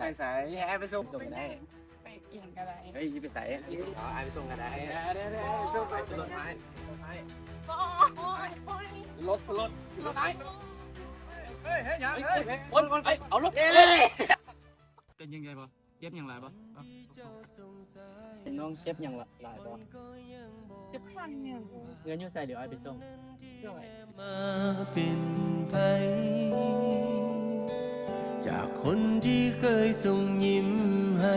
ໄປໃສ? ໃຫ້ອ້າຍໄປສົ່ງ ສົ່ງກໍໄດ້ ໄປອີ່ຫຍັງກໍໄດ້. ເຮີ້ຍ ຊິໄປໃສ? ເອົາອ້າຍໄປສົ່ງກໍໄດ້. ດຽວໆໆ ອ້າຍໄປສົ່ງ ຂຶ້ນລົດໄປ ຂຶ້ນລົດໄປ. ບໍ່ ໂອ້ຍ ໂອ້ຍ ລົດ ລົດ ລົດໄປ. ເຮີ້ຍ ເຮັດຫຍັງ? ເຮີ້ຍ ຄົນ ຄົນ ໄປ ເອົາລົດ. ເອີ ເປັນຫຍັງໃຫຍ່ບໍ່? ເຈັບຫຍັງຫຼາຍບໍ່? ນ້ອງເຈັບຫຍັງຫຼາຍບໍ່? ເຈັບຄັນຫຍັງ? ເຮືອນຢູ່ໃສ? ດຽວອ້າຍໄປສົ່ງ. ໂດຍ. ມາເປັນໃຜ ຈາກຄົນທີ່ເຄີຍສົ່ງຍິ້ມໃຫ້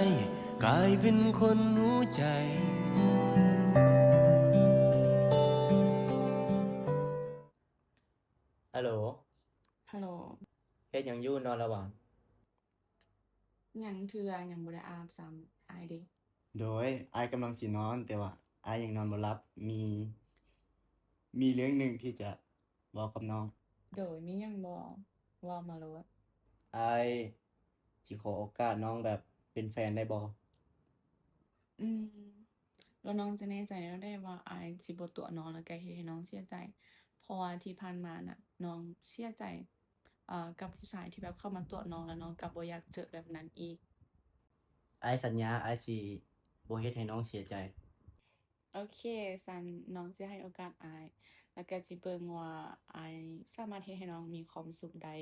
ກາຍເປັນຄົນຮູ້ໃຈ. ຮັລໂຫຼ ຮັລໂຫຼ ເຮັດຫຍັງຢູ່? ນອນແລ້ວຫວາ? ຍັງເທື່ອ ຍັງບໍ່ໄດ້ອາບຊ້ຳ. ອ້າຍເດ? ໂດຍ ອ້າຍກຳລັງຊິນອນ ແຕ່ວ່າອ້າຍຍັງນອນບໍ່ຫຼັບ. ມີ ມີເລື່ອງໜຶ່ງທີ່ຈະເວົ້າກັບນ້ອງ. ໂດຍ ມີຫຍັງບໍ? ເວົ້າມາໂລດ. ອ້າຍຊິຂໍໂອກາດນ້ອງແບບເປັນແຟນໄດ້ບໍ່? ອືມ ແລ້ວນ້ອງຈະແນ່ໃຈແນວໃດວ່າອ້າຍຊິບໍ່ຕົວະນ້ອງ ແລ້ວກະເຮັດໃຫ້ນ້ອງເສຍໃຈ? ເພາະວ່າທີ່ຜ່ານມານະ ນ້ອງເສຍໃຈ ເອີ ກັບຜູ້ຊາຍທີ່ແບບເຂົ້າມາຕົວະນ້ອງ ແລ້ວນ້ອງກໍບໍ່ຢາກເຈີແບບນັ້ນອີກ. ອ້າຍສັນຍາ ອ້າຍຊິບໍ່ເຮັດໃຫ້ນ້ອງເສຍໃຈ. ໂອເຄ ຊັ້ນນ້ອງຈະໃຫ້ໂອກາດອ້າຍ ແລ້ວກໍຈະເບິ່ງວ່າອ້າຍສາມາດເຮັດໃຫ້ນ້ອງມີຄວາມສຸກໄດ້.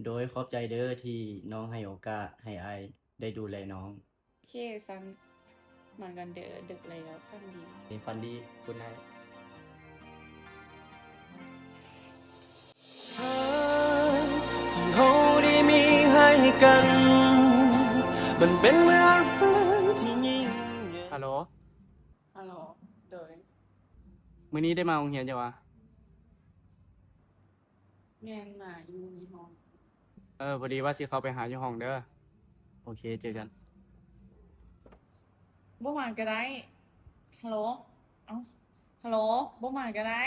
ໂດຍ ຂອບໃຈເດີທີ່ນ້ອງໃຫ້ໂອກາດໃຫ້ອ້າຍໄດ້ດູແລນ້ອງ. ໂອເຄ ຊັ້ນນອນກັນເດີ ດຶກແລ້ວ ຝັນດີ. ເອີ ຝັນດີ Good night. ທີ່ເຮົາໄດ້ມີໃຫ້ກັນ ມັນເປັນເໝືອນຝັນທີ່ຍິ່ງໃຫຍ່. ຮັລໂຫຼ ຮັລໂຫຼ ໂດຍ. ມື້ນີ້ໄດ້ມາໂຮງຮຽນຢູ່ຫວາ? ແມ່ນ ມາຢູ່ໃນຫ້ອງ. ເອີ ພໍດີວ່າຊິເຂົ້າໄປຫາຢູ່ຫ້ອງເດີ. ໂອເຄ ເຈີກັນ. ບໍ່ມາກໍໄດ້. ຮັລໂຫຼ ເອົ້າ ຮັລໂຫຼ ບໍ່ມາກໍໄດ້.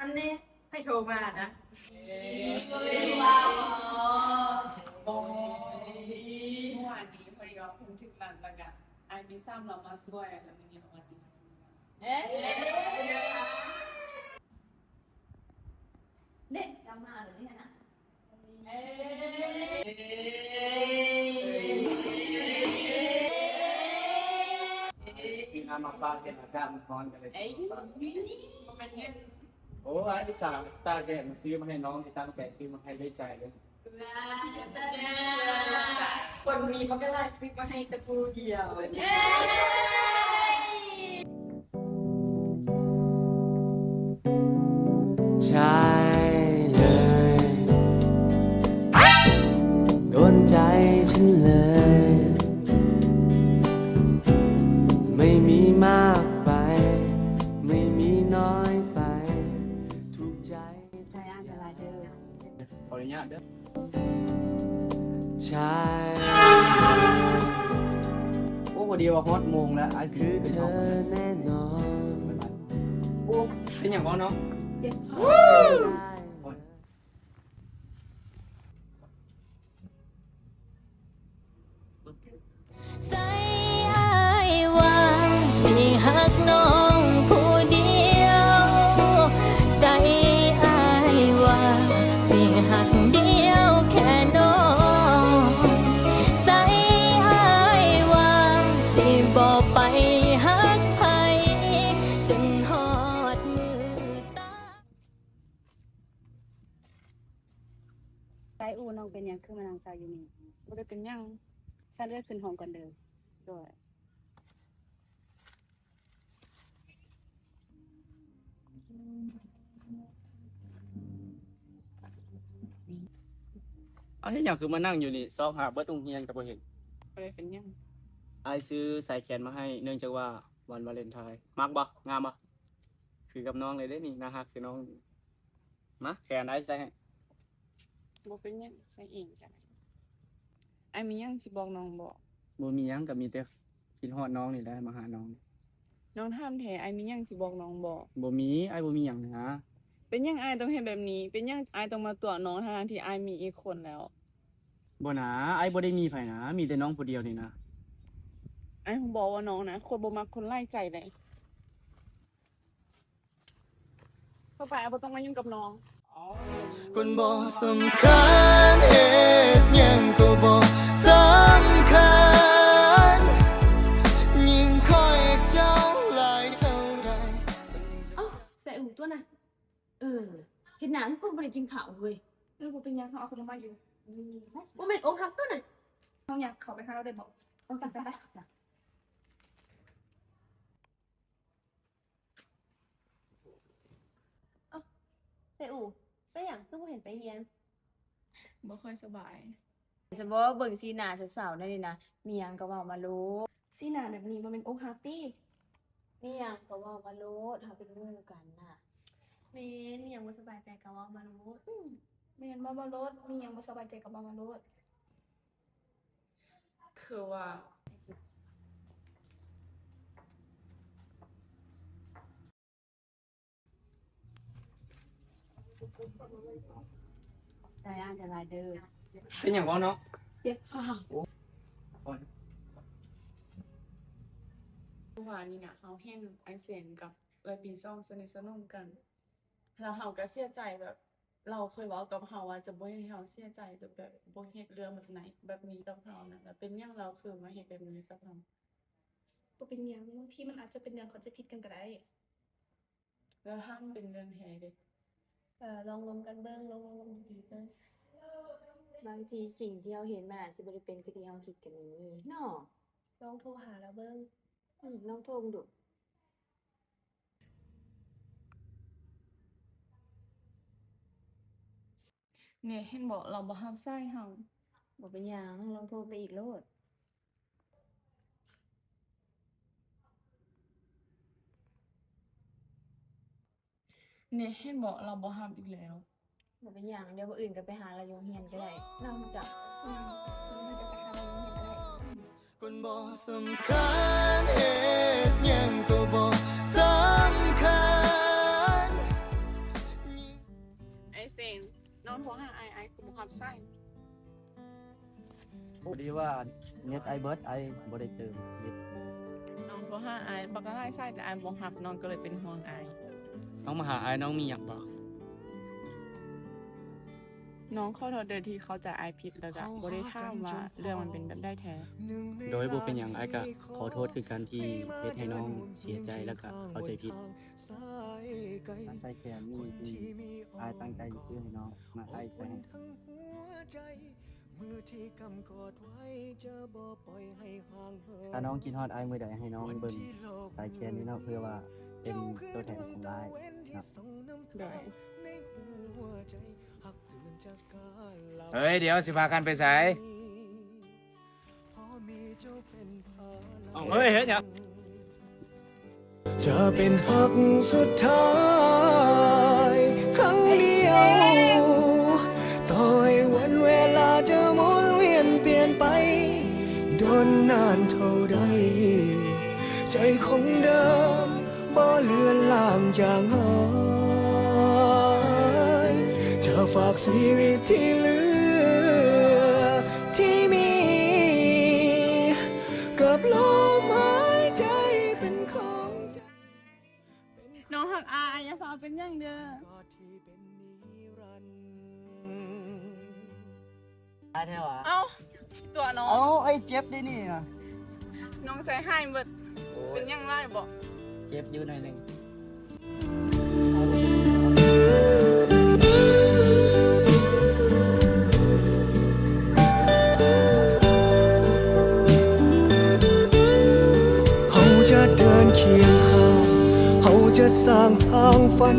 ອັນນີ້ໃຜໂທມານະ? ບໍ່ ເມື່ອວານນີ້ພໍດີວ່າເພິ່ນຖືກນັດ ແລ້ວກະອ້າຍມີສາມລາວມາຊ່ວຍ ແລ້ວມື້ນີ້ເຮົາວ່າຊິມາ ເອີ ເດັດກັບມາເລີຍຫັ້ນນະ. ເອີ ຊື້ນ້ຳມາຝາກ ເປັນອາກາດມັນຮ້ອນກໍເລີຍຊື້ມາຝາກ. ໂອ້ ອ້າຍອຸດສ່າຕາກແດດມາຊື້ມາໃຫ້ນ້ອງ ທີ່ຕັ້ງໃຈຊື້ມາໃຫ້ດ້ວຍໃຈເລີຍ. ຄົນມີມັນກໍຫຼາຍຊິບມາໃຫ້ແຕ່ຜູ້ດຽວ. ໃຊ່ເລີຍ ໂດນໃຈສັນເລີຍ ໄມ່ມີມາກໄປ ໄມ່ມີນ້ອຍໄປ ຖືກໃຈ. ໃສ່ອ່ານຕະຫຼາດເດີ. ຂໍອະນຸຍາດເດີ. ໃຊ່ ໂອ້ ພໍດີວ່າຮອດໂມງແລ້ວ ອ້າຍຊິຂຶ້ນຫ້ອງ. ຄືເທີແນ່ນອນ. ໂອ້ ເປັນຫຍັງບໍ່ນ້ອງ? ເຈັບຄອ. ໃສອ້າຍວ່າຊິຮັກນ້ອງຜູ້ດຽວ? ໃສອ້າຍວ່າຊິຮັກດຽວແຄ່ນ້ອງ? ໃສອ້າຍວ່າຊິບໍ່ໄປຮັກໃຜ ຈົນຮອດມື້ຕາຍ? ໃສອູ້ ນ້ອງເປັນຫຍັງຄືມານັ່ງເຊົາຢູ່ນີ້? ບໍ່ໄດ້ເປັນຫຍັງ. ຊັ້ນເອື້ອຍຂຶ້ນຫ້ອງກ່ອນເດີ. ໂດຍ. ເອົາ ເຮັດຫຍັງຄືມານັ່ງຢູ່ນີ້? ຊອກຫາເບິດໂຮງຮຽນກໍບໍ່ເຫັນ. ບໍ່ໄດ້ເປັນຫຍັງ. ອ້າຍຊື້ສາຍແຂນມາໃຫ້ ເນື່ອງຈາກວ່າວັນວາເລັນທາຍ. ມັກບໍ່? ງາມບໍ່? ຄືກັບນ້ອງເລີຍເດ້ນີ້ ໜ້າຮັກຄືນ້ອງ. ມາ ແຂນອ້າຍໃສ່ໃຫ້. ບໍ່ເປັນຫຍັງ ໃສ່ເອງກໍໄດ້. ອ້າຍມີຫຍັງຊິບອກນ້ອງບໍ? ບໍ່ມີຫຍັງ ກໍມີແຕ່ຄິດຮອດນ້ອງນີ້ແຫຼະ ມາຫານ້ອງ. ນ້ອງຖາມແທ້ ອ້າຍມີຫຍັງຊິບອກນ້ອງບໍ? ບໍ່ມີ ອ້າຍບໍ່ມີຫຍັງນະ. ເປັນຫຍັງອ້າຍຕ້ອງເຮັດແບບນີ້? ເປັນຫຍັງອ້າຍຕ້ອງມາຕົວະນ້ອງ ທັງໆທີ່ອ້າຍມີອີກຄົນແລ້ວ? ບໍ່ນາ ອ້າຍບໍ່ໄດ້ມີໃຜນະ ມີແຕ່ນ້ອງຜູ້ດຽວນີ້ນະ. ອ້າຍຮູ້ບໍວ່ານ້ອງນະ ໂຄດບໍ່ມັກຄົນຫຼາຍໃຈເລີຍ. ຕໍ່ໄປອ້າຍບໍ່ຕ້ອງມາຫຍຸ້ງກັບນ້ອງ. ຄົນບໍ່ສຳຄັນ ເຮັດຫຍັງກໍບໍ່ສຳ ຕົວະນະ. ເອີ ເຮັດໜ້າຄືຄົນບໍ່ໄດ້ກິນເຂົ້າເວີຍ. ເອີ ບໍ່ເປັນຫຍັງ ເຮົາເອົາຂະໜົມມາຢູ່. ອືມ ບໍ່ແມ່ນອົກຫັກຕົວະນະ. ເຮົາຫຍັງເຂົ້າໄປຫາລາວໄດ້ບໍ່? ເອີ ໄປ ໄປ. ເອົ້າ ເປອູ ເປັນຫຍັງຄືບໍ່ເຫັນໄປຮຽນ? ບໍ່ຄ່ອຍສະບາຍ. ສະບໍ ເບິ່ງສີໜ້າເສົ້າໆແນວນີ້ນະ ມີຫຍັງກໍເວົ້າມາໂລດ. ສີໜ້າແບບນີ້ບໍ່ແມ່ນອົກຫັກຕິ? ມີຫຍັງກໍເວົ້າມາໂລດ ເຮົາເປັນໝູ່ກັນນະ. ແມ່ນ ມີຫຍັງບໍ່ສະບາຍໃຈກໍເວົ້າມາໂລດ. ອືມ ແມ່ນ ເວົ້າມາໂລດ ມີຫຍັງບໍ່ສະບາຍໃຈກໍເວົ້າມາໂລດ. ຄືວ່າ ໃຈອ້າຍຫຼາຍເດີ. ເປັນຫຍັງບໍ່ເນາະ? ເຈັບຂາ. ໂອ້ ຄືວ່ານີ້ນະ ເຮົາເຫັນອ້າຍເຊນກັບເອື້ອຍປີສອງສະໜິດສະໜົມກັນ ແລ້ວເຮົາກໍເສຍໃຈ ແບບລາວເຄີຍເວົ້າກັບເຮົາວ່າຈະບໍ່ເຮັດໃຫ້ເຮົາເສຍໃຈ ຈະແບບບໍ່ເຮັດເລື່ອງແບບໃນ ແບບນີ້ກັບເຮົານະ ແລ້ວເປັນຫຍັງລາວຄືມາເຮັດແບບນີ້ກັບເຮົາ? ບໍ່ເປັນຫຍັງ ບາງທີມັນອາດຈະເປັນເລື່ອງເຂົ້າໃຈຜິດກັນກໍໄດ້. ແລ້ວຖ້າມັນເປັນເລື່ອງແທ້ເດ? ກໍລອງລົມກັນເບິ່ງ ລອງລົມກັນດີໆເບິ່ງ. ບາງທີສິ່ງທີ່ເຮົາເຫັນມັນອາດຈະບໍ່ໄດ້ເປັນຄືທີ່ເຮົາຄິດກໍມີເນາະ. ລອງໂທຫາລາວເບິ່ງ. ອືມ ລອງໂທເບິ່ງດູ. ເນ ເຫັນບໍ່ ລາວບໍ່ຮັບສາຍເຮົາ. ບໍ່ເປັນຫຍັງ ລອງໂທໄປອີກໂລດ. ເນ ເຫັນບໍ່ ລາວບໍ່ຮັບອີກແລ້ວ. ບໍ່ເປັນຫຍັງ ດຽວມື້ອື່ນກໍໄປຫາລາວຢູ່ໂຮງຮຽນກໍໄດ້. ລາວຮູ້ຈັກ. ອືມ ດຽວມື້ອື່ນກໍໄປຫາລາວຢູ່ໂຮງຮຽນກໍໄດ້. ຄົນບໍ່ສຳຄັນ ເຮັດຫຍັງກໍບໍ່ສຳຄັນ. ອ້າຍເຊນ ນ້ອງໂທຫາອ້າຍ ອ້າຍຄືບໍ່ຮັບສາຍ? ພໍດີວ່າເນັດອ້າຍເບິດ ອ້າຍບໍ່ໄດ້ເຕີມເນັດ. ນ້ອງໂທຫາອ້າຍບັກຫຼາຍສາຍ ແຕ່ອ້າຍບໍ່ຮັບ ນ້ອງກໍເລີຍເປັນຫ່ວງອ້າຍ. ນ້ອງມາຫາອ້າຍ ນ້ອງມີຫຍັງບໍ່? ນ້ອງຂໍໂທດເດີທີ່ເຂົ້າໃຈອ້າຍຜິດ ແລ້ວກະບໍ່ໄດ້ຖາມວ່າເລື່ອງມັນເປັນແບບໃດແທ້. ໂດຍ ບໍ່ເປັນຫຍັງ ອ້າຍກະຂໍໂທດຄືກັນທີ່ເຮັດໃຫ້ນ້ອງເສຍໃຈ ແລ້ວກະເຂົ້າໃຈຜິດ. ສາຍແຂນນີ້ທີ່ອ້າຍຕັ້ງໃຈຊິຊື້ໃຫ້ນ້ອງ ມາອ້າຍໃສ່ໃຫ້. ຖ້ານ້ອງຄິດຮອດອ້າຍມື້ໃດ ໃຫ້ນ້ອງເບິ່ງສາຍແຂນນີ້ເນາະ ເພື່ອວ່າເປັນຕົວແທນຂອງອ້າຍເນາະ. ໂດຍ. ເຮີ້ຍ ດຽວ ຊິພາກັນໄປໃສ? ເຮີ້ຍ ເຮັດຫຍັງ? ຈະເປັນຮັກສຸດທ້າຍຄັ້ງດຽວ ຕໍ່ໃຫ້ວັນເວລາຈະໝູນວຽນປ່ຽນໄປດົນນານເທົ່າໃດ ໃຈຄົງເດີມບໍ່ເລືອນລາງຈາງຫາຍ ຈະຝາກຊີວິດທີ່ເຫຼືອ ທີ່ມີ ກັບລົມຫາຍໃຈເປັນຂອງເຈົ້າ. ນ້ອງຮັກອ້າຍ ຢ່າຟ້າວເປັນຫຍັງເດີ. ຕາຍແທ້ຫວາ? ເອົ້າ ຕົວະນ້ອງ. ເອົ້າ ເອີຍ ເຈັບເດ້ນີ້. ນ້ອງໃຈຫາຍເບິດ. ໂອ້ຍ ເປັນຫຍັງຫຼາຍບໍ່? ເຈັບຢູ່ໜ້ອຍໜຶ່ງ. ເຮົາຈະເດີນຄຽງຂ້າງ ເຮົາຈະສ້າງທາງຝັນ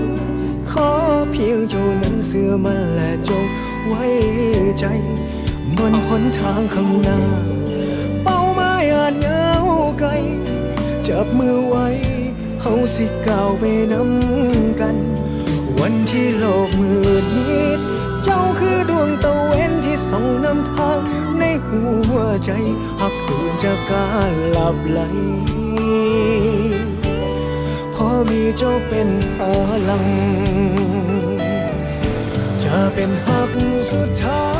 ຂໍພຽງເຈົ້ານັ້ນເຊື່ອໝັ້ນ ແລະ ຈົ່ງໄວ້ໃຈ ມັນຫົນທາງຂ້າງໜ້າ ເປົ້າໝາຍອາດຍາວໄກ ຈັບມືໄວ້ ເຮົາຊິກ້າວໄປນຳກັນ ວັນທີ່ໂລກມືດມິດ ເຈົ້າຄືດວງຕາເວັນທີ່ສ່ອງນຳທາງໃນຫົວໃຈ ຮັກຕື່ນຈາກການຫຼັບໄຫຼ ພໍມີເຈົ້າເປັນພະລັງ ຈະເປັນຮັກສຸດທ້າ